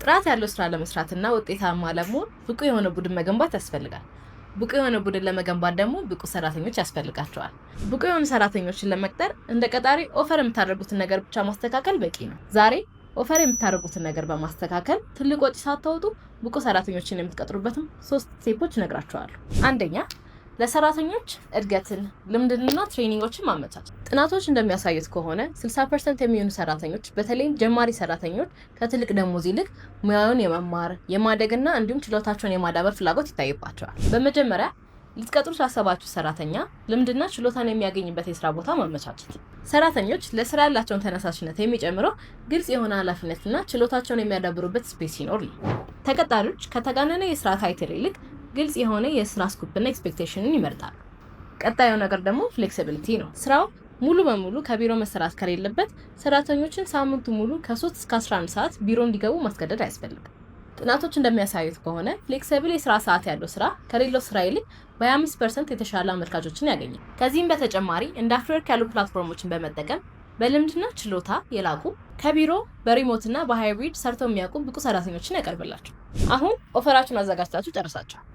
ጥራት ያለው ስራ ለመስራትና ውጤታማ ለመሆን ብቁ የሆነ ቡድን መገንባት ያስፈልጋል። ብቁ የሆነ ቡድን ለመገንባት ደግሞ ብቁ ሰራተኞች ያስፈልጋቸዋል። ብቁ የሆኑ ሰራተኞችን ለመቅጠር እንደ ቀጣሪ offer የምታደርጉትን ነገር ብቻ ማስተካከል በቂ ነው። ዛሬ offer የምታደርጉትን ነገር በማስተካከል ትልቅ ወጪ ሳታወጡ ብቁ ሰራተኞችን የምትቀጥሩበትም ሶስት step ኦች እነግራችኋለሁ። አንደኛ፣ ለሰራተኞች እድገትን፣ ልምድንና training ኦችን ማመቻቸት። ጥናቶች እንደሚያሳዩት ከሆነ 60% የሚሆኑ ሰራተኞች፣ በተለይም ጀማሪ ሰራተኞች፣ ከትልቅ ደሞዝ ይልቅ ሙያውን የመማር፣ የማደግና እንዲሁም ችሎታቸውን የማዳበር ፍላጎት ይታይባቸዋል። በመጀመሪያ ልትቀጥሩ ላሰባችሁ ሰራተኛ ልምድና ችሎታን የሚያገኝበት የስራ ቦታ ማመቻቸት። ሰራተኞች ለስራ ያላቸውን ተነሳሽነት የሚጨምረው ግልጽ የሆነ ኃላፊነትና ችሎታቸውን የሚያዳብሩበት space ሲኖር ነው። ተቀጣሪዎች ከተጋነነ የስራ title ይልቅ ግልጽ የሆነ የስራ scope ና expectation ን ይመርጣሉ። ቀጣዩ ነገር ደግሞ flexibility ነው። ስራው ሙሉ በሙሉ ከቢሮ መሰራት ከሌለበት ሰራተኞችን ሳምንቱ ሙሉ ከ3 እስከ 11 ሰዓት ቢሮ እንዲገቡ ማስገደድ አያስፈልግም። ጥናቶች እንደሚያሳዩት ከሆነ flexible የስራ ሰዓት ያለው ስራ ከሌለው ስራ ይልቅ በ25% የተሻለ አመልካቾችን ያገኛል። ከዚህም በተጨማሪ እንደ Afriwork ያሉ platform ኦችን በመጠቀም በልምድና ችሎታ የላቁ፣ ከቢሮ፣ በ remote ና በ hybrid ሰርተው የሚያውቁ ብቁ ሰራተኞችን ያቀርብላችኋል። አሁን offer ኣችሁን አዘጋጅታችሁ ጨርሳችኋል።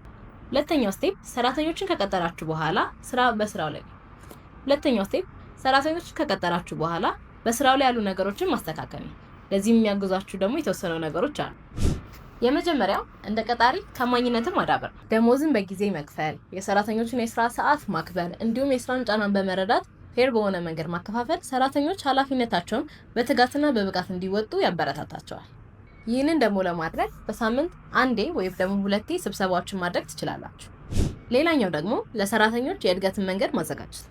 ሁለተኛው step ሰራተኞችን ከቀጠራችሁ በኋላ ስራ በስራው ላይ ሁለተኛው step ሰራተኞችን ከቀጠራችሁ በኋላ በስራው ላይ ያሉ ነገሮችን ማስተካከል ነው። ለዚህም የሚያግዟችሁ ደግሞ የተወሰኑ ነገሮች አሉ። የመጀመሪያው እንደ ቀጣሪ ታማኝነትን ማዳበር ነው። ደሞዝን በጊዜ መክፈል፣ የሰራተኞችን የስራ ሰዓት ማክበር እንዲሁም የስራን ጫናን በመረዳት fair በሆነ መንገድ ማከፋፈል ሰራተኞች ኃላፊነታቸውን በትጋትና በብቃት እንዲወጡ ያበረታታቸዋል። ይህንን ደግሞ ለማድረግ በሳምንት አንዴ ወይም ደግሞ ሁለቴ ስብሰባዎችን ማድረግ ትችላላችሁ። ሌላኛው ደግሞ ለሰራተኞች የእድገትን መንገድ ማዘጋጀት።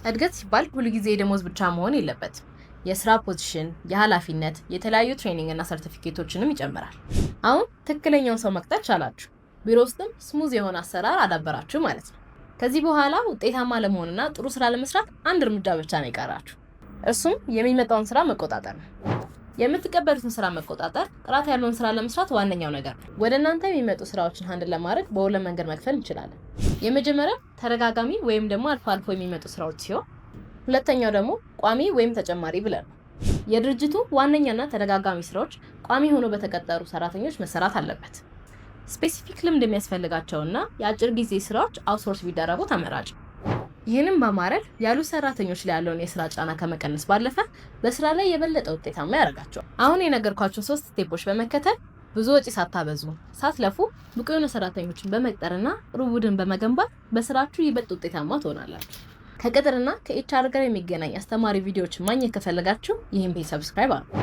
እድገት ሲባል ሁልጊዜ የደሞዝ ብቻ መሆን የለበትም። የስራ position፣ የኃላፊነት፣ የተለያዩ training እና ሰርቲፊኬቶችንም ይጨምራል። አሁን ትክክለኛውን ሰው መቅጠር ቻላችሁ። ቢሮ ውስጥም smooth የሆነ አሰራር አዳበራችሁ ማለት ነው። ከዚህ በኋላ ውጤታማ ለመሆንና ጥሩ ስራ ለመስራት አንድ እርምጃ ብቻ ነው የቀራችሁ። እሱም የሚመጣውን ስራ መቆጣጠር ነው። የምትቀበሉትን ስራ መቆጣጠር ጥራት ያለውን ስራ ለመስራት ዋነኛው ነገር ነው። ወደ እናንተ የሚመጡ ስራዎችን handle ለማድረግ በሁለት መንገድ መክፈል እንችላለን። የመጀመሪያው ተደጋጋሚ ወይም ደግሞ አልፎ አልፎ የሚመጡ ስራዎች ሲሆን፣ ሁለተኛው ደግሞ ቋሚ ወይም ተጨማሪ ብለን ነው። የድርጅቱ ዋነኛና ተደጋጋሚ ስራዎች ቋሚ ሆኖ በተቀጠሩ ሰራተኞች መሰራት አለበት። Specific ልምድ የሚያስፈልጋቸውና የአጭር ጊዜ ስራዎች outsource ቢደረጉ ተመራጭ። ይህንም በማድረግ ያሉ ሰራተኞች ላይ ያለውን የስራ ጫና ከመቀነስ ባለፈ በስራ ላይ የበለጠ ውጤታማ ያደርጋቸዋል። አሁን የነገርኳችሁን ሶስት step ኦች በመከተል ብዙ ወጪ ሳታበዙ፣ ሳትለፉ ብቁ የሆኑ ሰራተኞችን በመቅጠርና ጥሩ ቡድን በመገንባት በስራችሁ ይበልጥ ውጤታማ ትሆናላችሁ። ከቅጥርና ከ HR ጋር የሚገናኝ አስተማሪ ቪዲዮዎችን ማግኘት ከፈለጋችሁ ይህን page subscribe አድርጉ።